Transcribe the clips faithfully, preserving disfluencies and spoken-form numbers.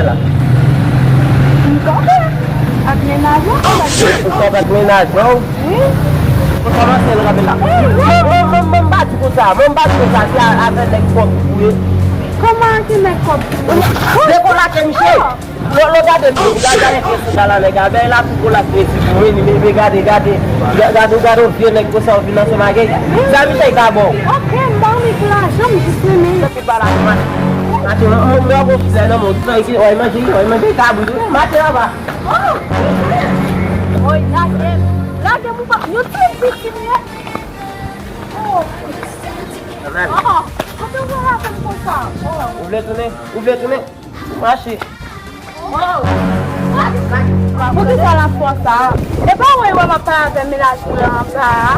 la. M kanpe ak mennaj mwen. Ou kanpe ak mennaj mwen? Wi. Ou kòmanse l kanpe la. Mwen, mwen, mwen, mwen pa di konsa. Mwen pa di konsa. Se a-, avè nèg kòb ou ye. Kòman ak nèg kòb? Dekolake, miche. Lò, lò, gade m, gade, gade fè sou dala nèg a, bèy la tou kolak resi pou mwen, li leve, gade, gade, ga-, gade, gade yon vye nèg konsa, ou vin ansanm avè l. Sa misye ka ba w? Ok, m ba w nèg lajan, m jis renmen. Epi ba la, mache, mache, mwen, mwen, mwen, gon filè nan men w, toutan isi, w al manje, w al manje kabrit, wi, mache anba. Oh! Woy, lage m, lage m, ou pa, yon ti piti m ye. Oh! Oh! Kote w wè avè m konsa? Oh! Ou vle tounen? Ou vle tounen? Mache. Poukisa l ap fè sa? E pa wè, wè m ap pale avè mennaj mwen anba a,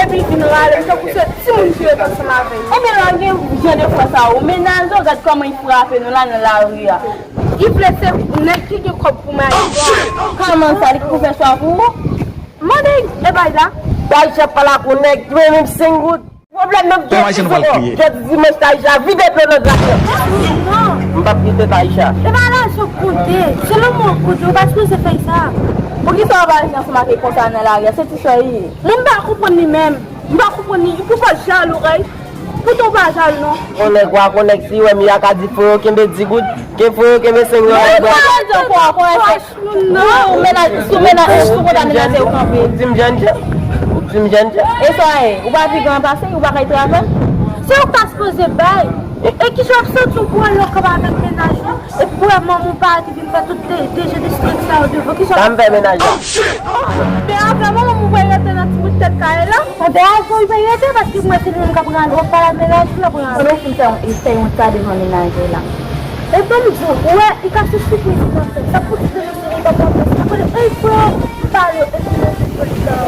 epi l vin rale m tankou se timoun ki ret ansanm avè l. Ebyen, lè w gen jan de fwa sa, ou mennaj ou, gad kòman l frape nou la nan lari a. Li vle se nèg ki gen kòb pou mayi. Kòman sa, li ki pou fè chwa pou ou? Mande e bay la. Bay chèf pa la pou nèg, mwen menm senk goud. Pwoblèm nan pye. Jodi dimanch, Taïsha, vide dlo nan glas lan. Non. M p ap kite Taïsha. E pa lajan k konte. Se lanmou k konte. Ou pa sipoze fè sa. Poukisa w pa rete ansanm avè l konsa nan lari a? Se ti sè w li ye. Mwen m pa konprann li menm. M pa konprann li. Pou pa jalou, rèy. Poutan w pa jalou, non. Yon nèg, w a konn nèg, si w wè m, y a ka di, frè yo, kenbe di goud. Ke frè yo, kenbe senk goud. Non, non, non. Sou mennaj, sou mennaj, sou konta mennaj ou kanpe. Ou di m jèn jan? Ou di m jèn jan? E sa e, ou pa pi gran pase, ou pa kay travay? Se ou k ta sipoze bay. E, e kijan w ap santi w pou wè lè w kanpe avèk mennaj ou, e pou wè manman w pa vin fè tout de, de je de strik sa yo devan, kijan w ap... Sa m fè mennaj la. Men avè manman m ou pral rete nan ti bout tèt kay la. Anben avan w pral rete, paske m wè se li menm k ap rale, w ap pale ak mennaj ou, l ap rale. Konnen w fin fè yon, fè yon ta devan mennaj ou la. E ban m di w, ou wè, li ka sou sipriz li nan fè. Sa pou di demen se li k ap ranplase. Konnen, ey, frè, m pale, epi mwen se fòs la.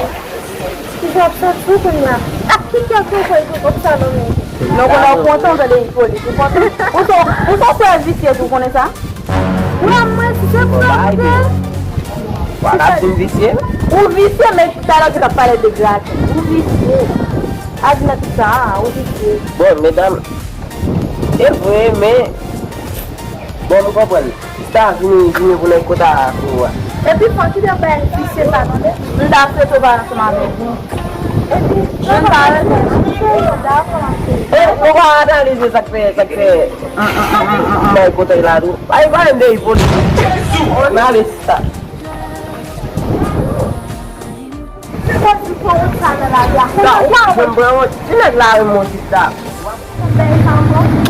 Kijan w ap santi w kounye a? Ak ki kè w te voye pou kòb sa nan men w? Non, konnen w kontan, w tande Ipolit. Ou kontan? Ou se, ou se yon frè visye tou, konnen sa? Wè mwen, si se pou sa w te. Wala, di m visye. Ou visye, men talè w te ap pale de graten. Ou visye. Admèt sa, ou visye. Bon, medam, e vre, men, bon, m konprann. Sista vini, vini pou nèg kota sou ou a. Epi fò kite bay visye sa, tande. M ta swete w pa ansanm avèk nou. Epi, jan pa rete, m te yo dakò m ap fè. E, ou pa analize sa k fè, sa k fè. Bay kotèy la tou. Ay, pa de ipolit. Analize sa. Se kòmsi w pran wont sa nan lari a. Sa, ou pa janm pran wont. Ti nèg la renmen w, sista.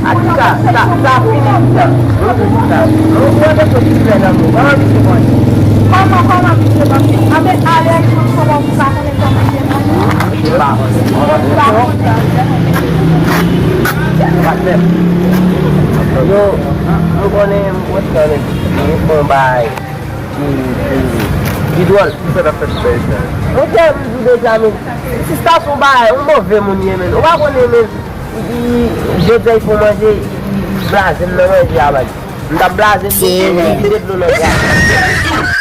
Atika, sa, sa fini, sista. Ou pran de sou ti frè nan men w. Kòman misye panse? Kòman, kòman misye panse? Anben, alèz, kòman ou pa konnen kòman misye panse? Misye pa konnen. Misye pa konnen. Patnè. Yo, m konnen, m kontan, men, men, bon, bay. Ki, ki, ki dwòl. Kisa n ap fè sou peyi sa? Monchè, m di w deja, men, sista se yon bagay, yon move moun li ye, men. Ou pa konnen, men, li, li, jodi a, li fè w manje, li, li blaze m nan manje a, bay. M t ap blaze m tou, li vide dlo nan glas.